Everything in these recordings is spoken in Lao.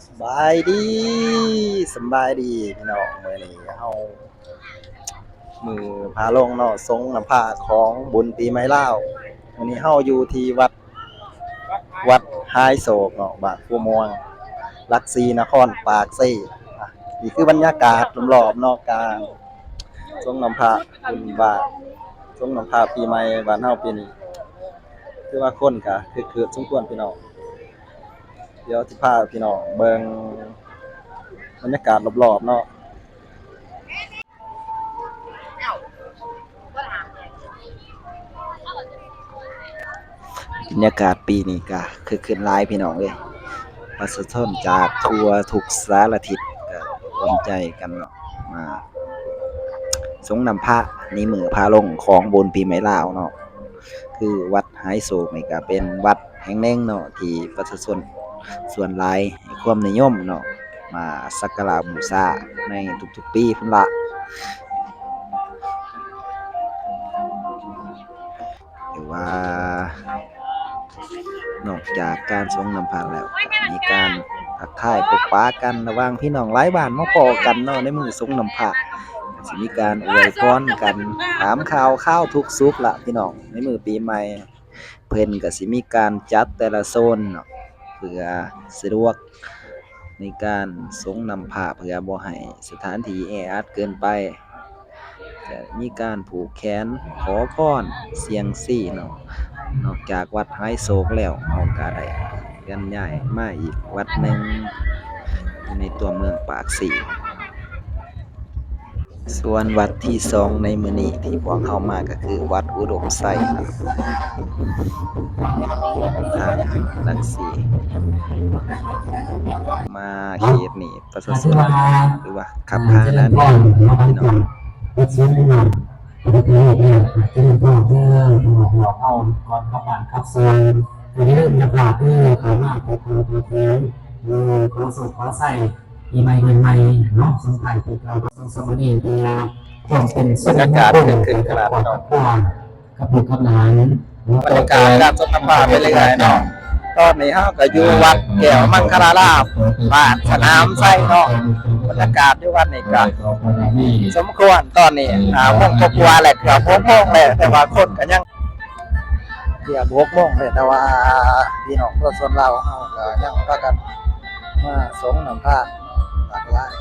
ສະບາຍດີ ສະບາຍດີພີ່ນ້ອງ ມື້ນີ້ເຮົາ ມື້ພາລົງເນາະ ສົງນ້ຳພາຂອງບຸນປີໃໝ່ລາວ. ມື້ນີ້ເຮົາຢູ່ທີ່ວັດ ວັດຫາຍໂສກເນາະ ບ້ານພູມ່ວງ ຫຼັກສີ່ ນະຄອນປາກເຊ. ອ່ະ ນີ້ຄືບັນຍາກາດລອບໆເນາະ ການ ສົງນ້ຳພະ ບຸນບ້ານ ສົງນ້ຳພະປີໃໝ່ບ້ານເຮົາປີນີ້ ຖືວ່າຄົນກະຄຶກຄື້ນສົມຄວນພີ່ນ້ອງ. ດຽວຊິພາພີ່ນ້ອງເບິ່ງບັນຍາກາດລອບໆເນາະ. ບັນຍາກາດປີນີ້ກະຄຶກຄື້ນຫຼາຍພີ່ນ້ອງເອີຍ ປະຊາຊົນຈາກທົ່ວທຸກສາລະທິດກະລວມໃຈກັນເນາະ ມາສົງນ້ຳພະໃນມື້ພາລົງຂອງບຸນປີໃໝ່ລາວເນາະ. ຄືວັດຫາຍໂສກນີ້ກະເປັນວັດແຫ່ງໜຶ່ງເນາະ ທີ່ປະຊາຊົນສ່ວນຫຼາຍໃຫ້ຄວາມນິຍົມເນາະ ມາສັກກາລະບູຊາໃນທຸກໆປີພຸ້ນລະ. ຖືວ່ານອກຈາກການສົງນ້ຳພະແລ້ວ ກະມີການທັກທາຍພົບປະກັນລະຫວ່າງພີ່ນ້ອງຫຼາຍບ້ານມາພໍ້ກັນເນາະ ໃນມື້ສົງນ້ຳພະ ກະຊິມີການອວຍພອນກັນ ຖາມຂ່າວຄາວທຸກສຸກລະພີ່ນ້ອງ ໃນມື້ປີໃໝ່. ເພິ່ນກະຊິມີການຈັດແຕ່ລະໂຊນເນາະ ເພື່ອສະດວກໃນການສົງນ້ຳພະ ເພື່ອບໍ່ໃຫ້ສະຖານທີ່ແອອັດເກີນໄປ. ຈະມີການຜູກແຂນຂໍພອນສ່ຽງຊີເນາະ. ນອກຈາກວັດຫາຍໂສກແລ້ວ ເຮົາກະໄດ້ເຄື່ອນຍ້າຍມາອີກວັດໜຶ່ງ ຢູ່ໃນຕົວເມືອງປາກເຊ. ສ່ວນວັດທີສອງໃນມື້ນີ້ທີ່ພວກເຮົາມາກະຄືວັດອຸດົມໄຊເນາະ ທາງຫຼັກສີ່. ມາເຂດນີ້ປະຊາຊົນຖືວ່າຄັບຂາໜາແໜ້ນເນາະພີ່ນ້ອງ. ກ່ອນກັບບ້ານກັບຊ່ອງ ກໍຢ່າລືມນະຄະ ເອີ ເຂົ້າມາຂໍພອນຂໍແຄວ ຂໍໂຊກຂໍໄຊ ປີໃໝ່ເດືອນໃໝ່ເນາະ ສົ່ງທ້າຍປີເກົ່າກັບສອງສາມມື້ນີ້ ເພື່ອຄວາມເປັນສິລິມຸງຄຸນກັບຄອບກັບຄົວ ກັບລູກກັບຫຼານເນາະ. ບັນຍາກາດການສົງນ້ຳພະໄປເລື້ອຍໆເນາະ. ຕອນນີ້ເຮົາກໍຢູ່ວັດແກ້ວມັງຄະລາລາມ ບ້ານສະໜາມໄຊເນາະ. ບັນຍາກາດຢູ່ວັດນີ້ກໍສົມຄວນ ຕອນນີ້ຫ້າໂມງກວ່າໆແລ້ວ ເກືອບຫົກໂມງແລ້ວ ແຕ່ວ່າຄົນກໍຍັງ ເກືອບຫົກໂມງແລ້ວ ແຕ່ວ່າພີ່ນ້ອງປະຊາຊົນລາວເຮົາກໍຍັງພາກັນມາສົງນ້ຳພະຫຼາກຫຼາຍ.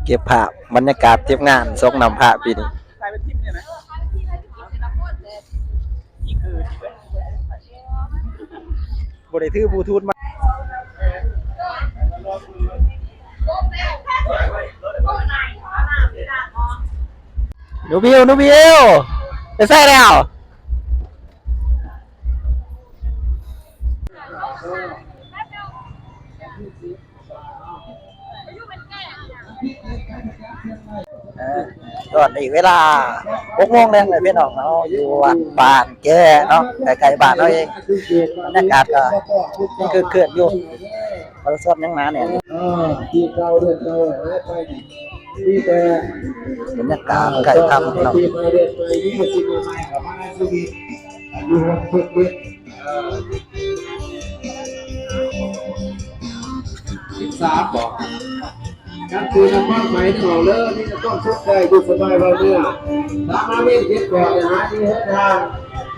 ເກັບພາບບັນຍາກາດທີມງານສົງນ້ຳພະປີນີ້. ບໍ່ໄດ້ຖືບລູທູດມາ. ໜູບິວ ໜູບິວ ໄປໃສແລ້ວ? ເອີ ຕອນນີ້ເວລາຫົກໂມງແລ້ວພີ່ນ້ອງ ເຮົາຢູ່ວັດບ້ານແກ້ເນາະ ໃກ້ໆບ້ານເຮົາເອງ. ບັນຍາກາດກໍຄຶກຄື້ນຢູ່ ປະຊາຊົນຍັງໜາແໜ້ນ. ບັນຍາກາດໃກ້ຄ່ຳເນາະ. ສິບສາມບໍ? ຄັນຄືນະຄອນໄປອອກເລີຍ ມີແຕ່ຄວາມສຸກໃຈ ຢູ່ສະບາຍເບົາເມືອ. ສາມາດເຮັດເຮັດບໍ່ໄດ້ຫາທີ່ເຮັດທາງ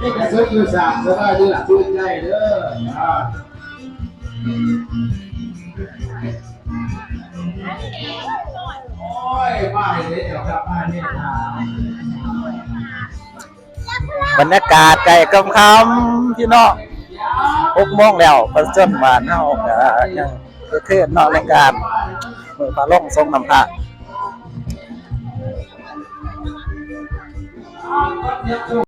ມີແຕ່ສຸກຢູ່ສາມ ສະບາຍເມືອ ຊື່ນໃຈເດີ. ອ່າ ໂອ້ຍ ມາເຮັດເຮັດເຈົ້າຄັບ ມາເຮັດທາງ. ບັນຍາກາດໃກ້ຄ່ຳໆ ພີ່ນ້ອງ ຫົກໂມງແລ້ວ ປະຊາຊົນບ້ານເຮົາກໍຍັງຄຶກຄື້ນເນາະ ໃນການມື້ພະລົງສົງນ້ຳພະ.